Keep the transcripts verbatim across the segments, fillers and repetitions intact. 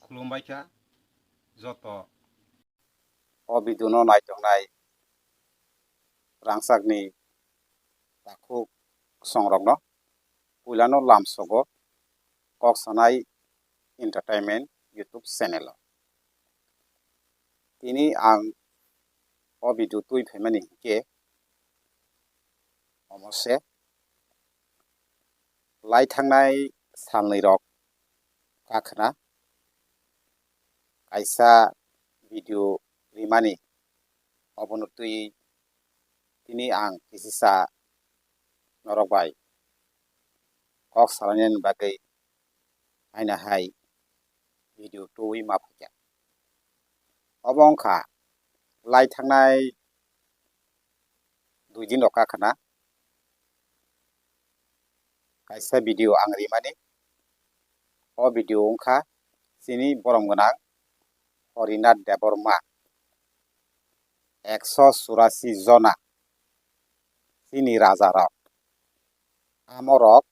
Khulumbai kha joto. O video no naitongnai rangchakni takhuk songrokno puilano lamsogo Kok Sanai Entertainment YouTube channel o. Tini ang o video twi phaimani hinkhe omo se lai thangnai salnwi rok kakhwna kaisa video rimani, obono twi tini ang kisisa norok bai kok salainani bagwi haino hai video twi ma phaikha. Obo wngkha lai thangnai dui din rok kakhwna kaisa video ang rimani. O video wngkha chini borom gwnang Horinath Debbarma, ekso churasi jona chini raja rok. Amorok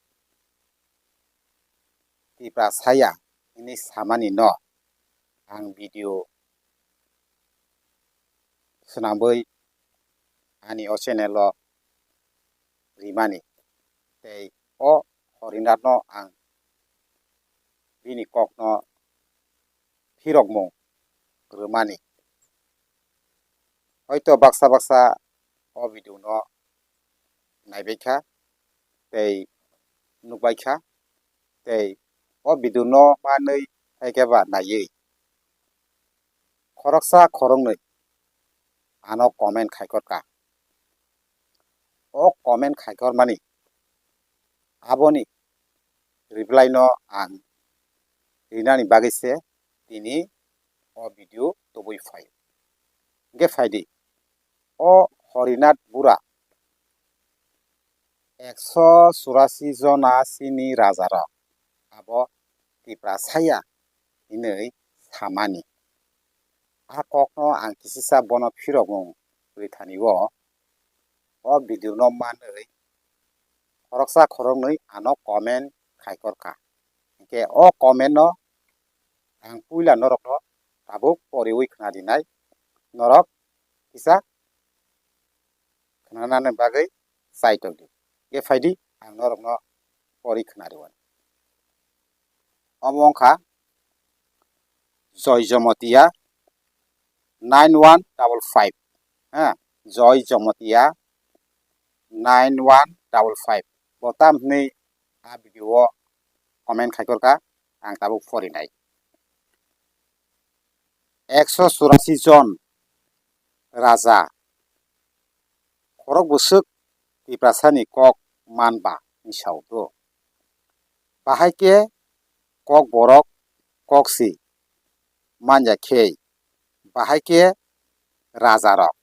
Tiprasa ya hwnwi samani no ang video swnamwi ani o channel o rimani. Tei o Horinath no ang bini kok no phirokmung rwmani. Hoito baksa baksa o video no naibaikha tei nukbaikha tei o video no manwi haikhe ba naiwi khoroksa khoroknwi ano comment khaikhorkha. O comment khaikhormani aboni reply no ang rinani bagwi se tini o video tubui phai. Hwnkhe phaidi, o Horinath bura ekso churasi jona chini raja rok abo Tiprasa ya hinwi samani. A kokno ang kisisa bono phirokmung rithani o, o video no manwi khoroksa khoroknwi ano comment khaikhorkha. Hinkhe o comment no ang puila norokno tabuk poriwi khna rinai, norok kisa khnanani bagwi chai tongdi. Hwnkhe phaidi ang norokno pori khna rwani. Omo wngkha Joy Jomotia nine one double five. Ha, Joy Jomotia nine one double five. Bo tam hwnwi a video o comment khaikhorkha, ang tabuk porinai. Ekso churasi jon raja khorok bwswk Tiprasani kok man ba hwnwi sao do. Bahai khe kok borok kok si man ya khe, bahai khe raja rok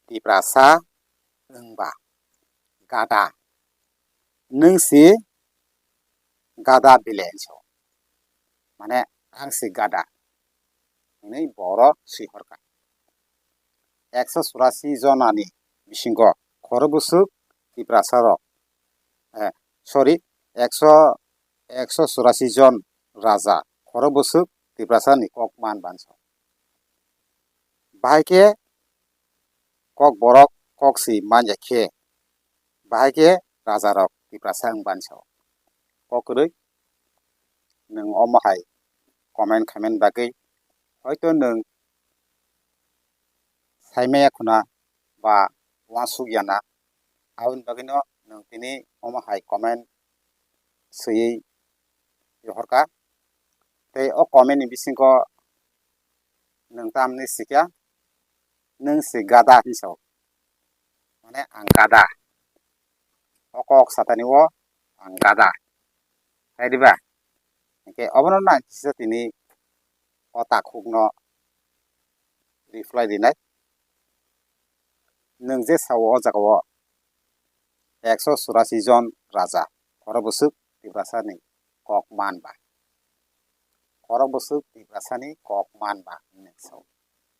Tiprasa wng ba gada. Nwng si gada bile hwnwi sao. Mane ang si gada hwnwi borok swi horkha. Ekso churasi jonani bisingo khorok bwswk Tiprasa rok, eh, sorry, ekso, ekso churasi jon raja khorok bwswk Tiprasani kok man ba hwnwi sao. Bahai khe kok borok kok si man ya khe, bahai khe raja rok Tiprasa wng ba hwnwi sao. Kok kwrwi nwng omo hai comment khaimani bagwi hoito nwng saimaya khuna ba uansuk ya na, aboni bagwino nwng tini omo hai comment swiwi rohorkha. Tei o comment ni bisingo nwng tamni sikya, nwng si gada hinwi sao. Mane ang gada. O kok satani o ang gada. Hai diba? Hingke obono nang kisa tini o takhukno reply rinai. Nwng je sao o jaga o ekso churasi jon raja, khorok bwswk Tiprasani kok man ba. Khorok bwswk Tiprasani kok man ba hwnwi sao.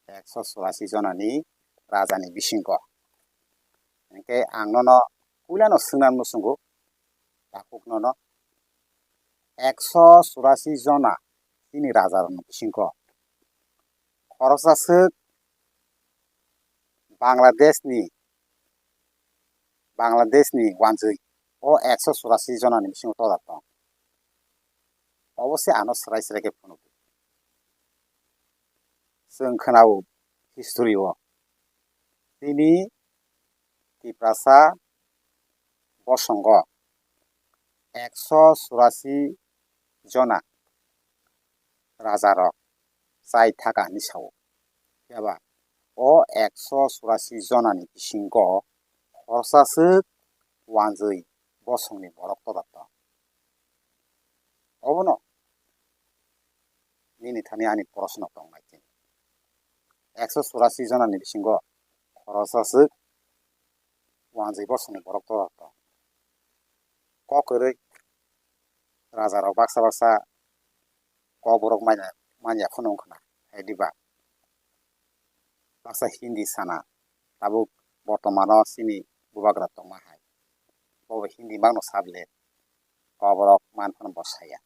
Ekso churasi jonani rajani bisingo. Hingke ang nono puilano swngnani muchungo, takhuk nono ekso churasi jona chini rajarokni bisingo khoroksa swk Bangladeshni, Bangladeshni wanjwi o ekso churasi jonani bisingo todak tong. Obo se ano swrai swrai khe phunukdi. Chwng khwnao history o chini Tiprasa bosongo ekso churasi jona rajarok chai thaka hinwi sao. Phiya ba o ekso churasi jonani bisingo khoroksa swk wanjwi bosongni borok todak tong. Obono nini thani ani proshno tongnai chini. Ekso churasi jonani bisingo khoroksa swk wanjwi bosongni borok todak tong. Kok kwrwi rajarok baksa baksa kokborok manya, manya phano wngkha na, hai diba? Baksa Hindi sana, tabuk bortomano chini bubagra tongma hai. Bobo Hindi mangno sabile, kokborok man phano bo saya.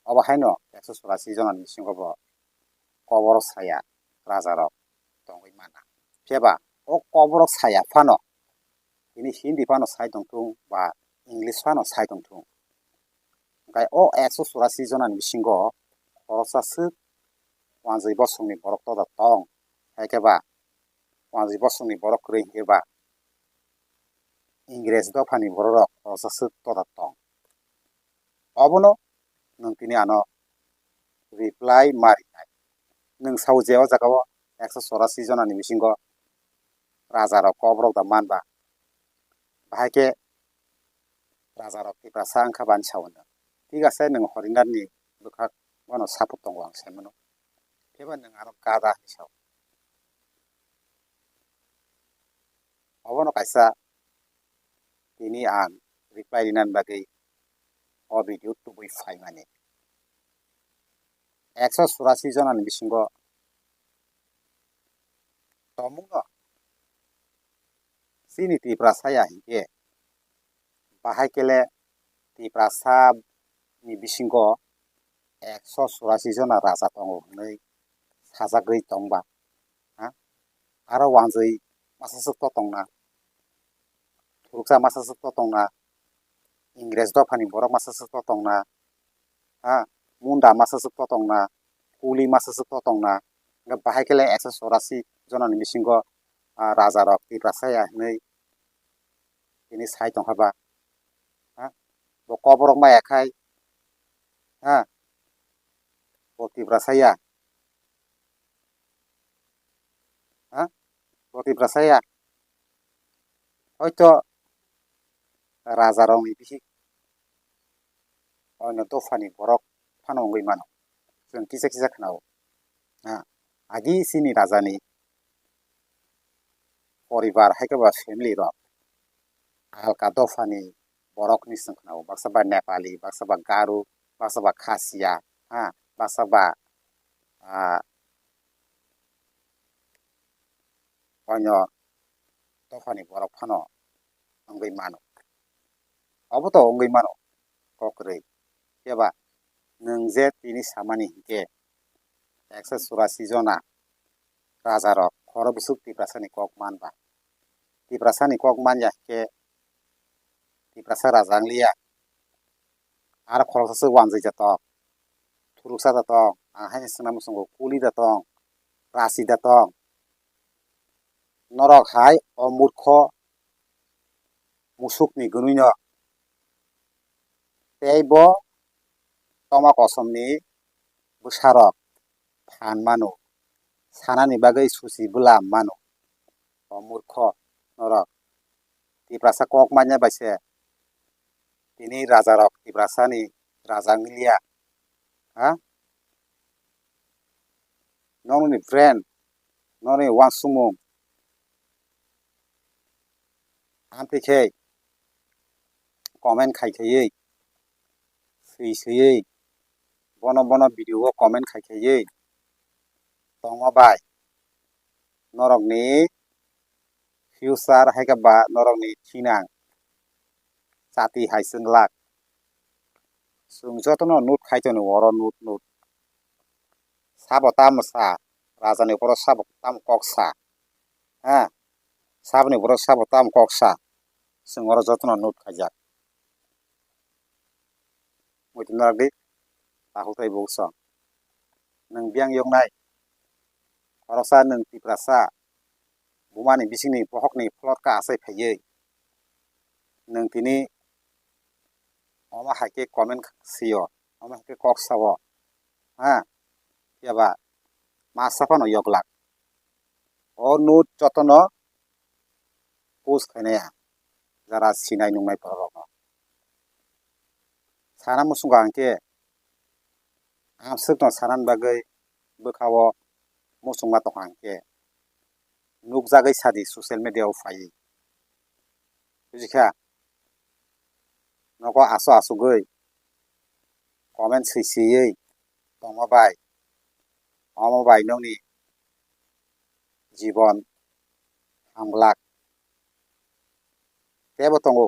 Obo haino ekso churasi jonani bisingo bo kokborok saya rajarok tongwi mana. Phiya ba o kokborok saya phano tini Hindi phano sai tongthung ba English phano sai tongthung. Hwnkhe o ekso churasi jonani bisingo khoroksa swk wanjwi bosongni borok todak tong. Hai khe ba wanjwi bosongni borok kwrwi hinkhe ba Ingres dophani bororok khoroksa swk todak tong. Obono nwng tini ano reply ma rinai. Nwng sao je o jaga o ekso churasi jonani bisingo rajarok kokborok da man ba? Bahai khe rajarok Tiprasa wngkha bani sao nwng. Thik ase, nwng Horinarni bwkhak bono support tongo ang sai mano. Phiya ba nwng ano gada hinwi sao. Obono kaisa tini ang reply rinani bagwi o video tubui phaimani. Ekso churasi jonani bisingo tongmungno chini Tiprasa ya hinkhe, bahai kele Tiprasa ni bisingo ekso churasi jona raja tongo hinwi sajagwi tongba, ha? Aro wanjwi masa swk to tongna, thuruksa masa swk to tongna, Ingres dophani borok masa swk to tongna, ha? Munda masa swk to tongna, kuli masa swk to tongna, hwnkhe bahai kele ekso churasi jonani bisingo, ah, rajarok Tiprasa ya hinwi tini sai tongkha ba, ha? Bo kokborok maya khai, ha? Bo Tiprasa ya, ha? Bo Tiprasa ya. Hoito rajarokni bihik, ono dophani borok phano wngwi mano. Chwng kisa kisa khwnao. Ha, agi chini rajani poribar hai khe ba family rok alka dophani borok hinwi chwng khwnao. Baksa ba Nepali, baksa ba Garo, baksa ba Khasia, ha, baksa ba, ah, onyo dophani borok phano wngwi mano. Obo to wngwi mano kok kwrwi. Phiya ba nwng je tini samani hinkhe ekso churasi jona rajarok khoro bwswk Tiprasani kok man ba? Tiprasani kok man ya hinkhe Tiprasa raja wng liya. Aro khoroksa swk wanjwi jatok, thuruksa jatok, ang haino swngna muchungo kuli jatok, rasi jatok. Norok hai o murkho musukni gwnwino tei bo toma kosomni bwsarok phan mano, sanani bagwi susi bwlam mano. O murkho norok, Tiprasa kok manya bai se tini rajarok Tiprasani raja wng liya, ha? Nokni friend, nokni uansukmung amtwi khe comment khai khaiwi, swi swiwi, bono bono video o comment khai khaiwi tongma bai norokni future hai khe ba norokni thinang chati hai chwng lak. Chwng jotono note khai tongo oro note, note. Sabo tamo sa, rajani borok sabo tamo kok sa. Ha? Saboni borok sabo tamo kok sa. Chwng oro jotono note khaijak. Muitu narwkdi, takhuk tei bukhuk song. Nwng biyang yoknai. Khoroksa nwng Tiprasa. Bumani bisingni bokhokni phlot ka achai phaiwi. Nwng tini omo hai khe comment sio, omo hai khe kok sao. Ha? Phiya ba masa phano yoklak. O note jotono post khainai ang, jara sinai nungnai borok rokno. Sana muchungo ang khe amswkno sanani bagwi bwkhao muchungma tongkha ang khe nukjagwi sadi social media o phaiwi. Bujikha? Nogo aso asugwi comment swi swiwi tongma bai, omo bai nokni jibon hamglak. Teibo tongo.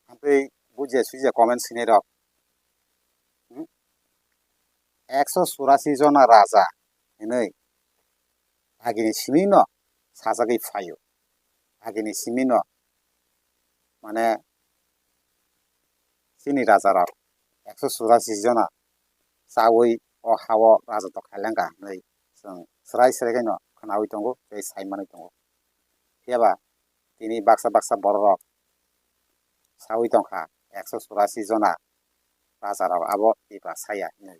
Amtwi bujia suijia comment swinai rok. Hmm? Ekso churasi jona raja hinwi agini simi no sajagwi phaio. Agini simi no mane chini raja rok ekso churasi jona chawi o hao raja tong khailangkha hinwi chwng swrai swrai khe no khwnawi tongo tei sai manwi tongo. Phiya ba tini baksa baksa borok rok sawi tongkha ekso churasi jona raja rok abo Tiprasa ya hinwi.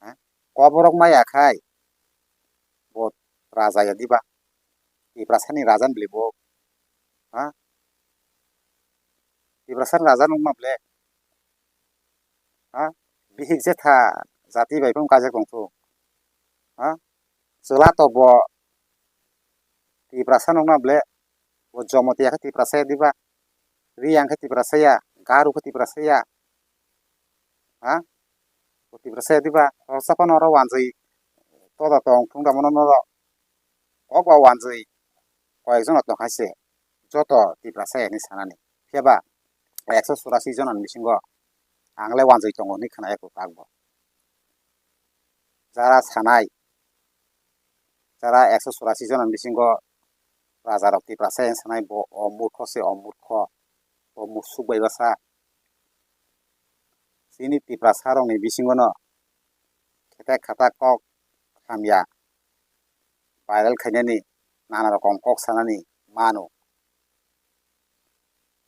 Ha? Koborok maya khai bo raja ya diba? Tiprasani raja ni bwlwi bo. Ha? Tiprasani raja nukma bwle? Ha? Bihik jetha jati bai phano kajak tongthung. Ha? Chwla tok bo Tiprasa nukna bwle? Bo Jamatia khe Tiprasa ya diba? Riyang khe Tiprasa ya? Garu khe Tiprasa ya? Ha? Bo Tiprasa ya diba? Khoroksa phano oro wanjwi toda tong thung da mono norok. Kok ba wanjwi koyek jona tong hai se joto Tiprasa ya hinwi sanani. Phiya ba ekso churasi jona ni bisingo ang le wanjwi tongo hinwi khwna ya kwtal bo. Jara sanai, jara ekso churasi jona ni bisingo raja rok Tiprasa ya sanai bo o murkho se o murkho, o musuk bai bwsa. Chini Tiprasa rok ni bisingo no khetek khatak kok hamya viral khainani nana rokom kok sanani mano.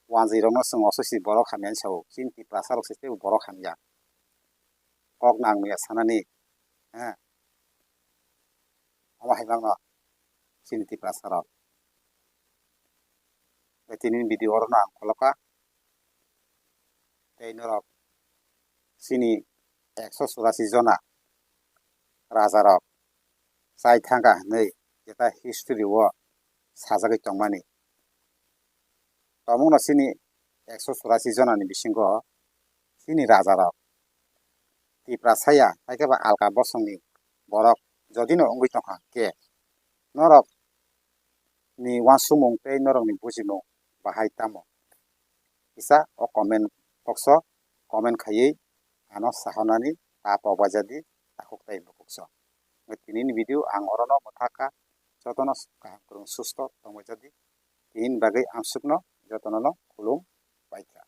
Wanjwi rokno chwng oso si borok hamya hinwi sao, chini Tiprasa rok se teibo borok hamya. Kok nang maya sanani, ha? Omo hai mangno chini Tiprasa rok. Tei tini video oro no ang kholoka. Tei norok chini ekso churasi jona raja rok chai thangkha hinwi jeta history o sajagwi tongmani. Tongmungno chini ekso churasi jona ni bisingo chini raja rok Tiprasa ya, hai khe ba alka bosongni borok jodi no wngwi tongkha khe norok ni uansukmung tei norokni bujimung bahai tamo? Kisa o comment box o comment khaiwi ano sahornani ta pok baijadi takhuk tei bukhuk song. Tini ni video ang orono mwthakha, jotono kaham kwrwng susto tongbaijadi. Tini bagwi amsukno jotono no khulum baikha.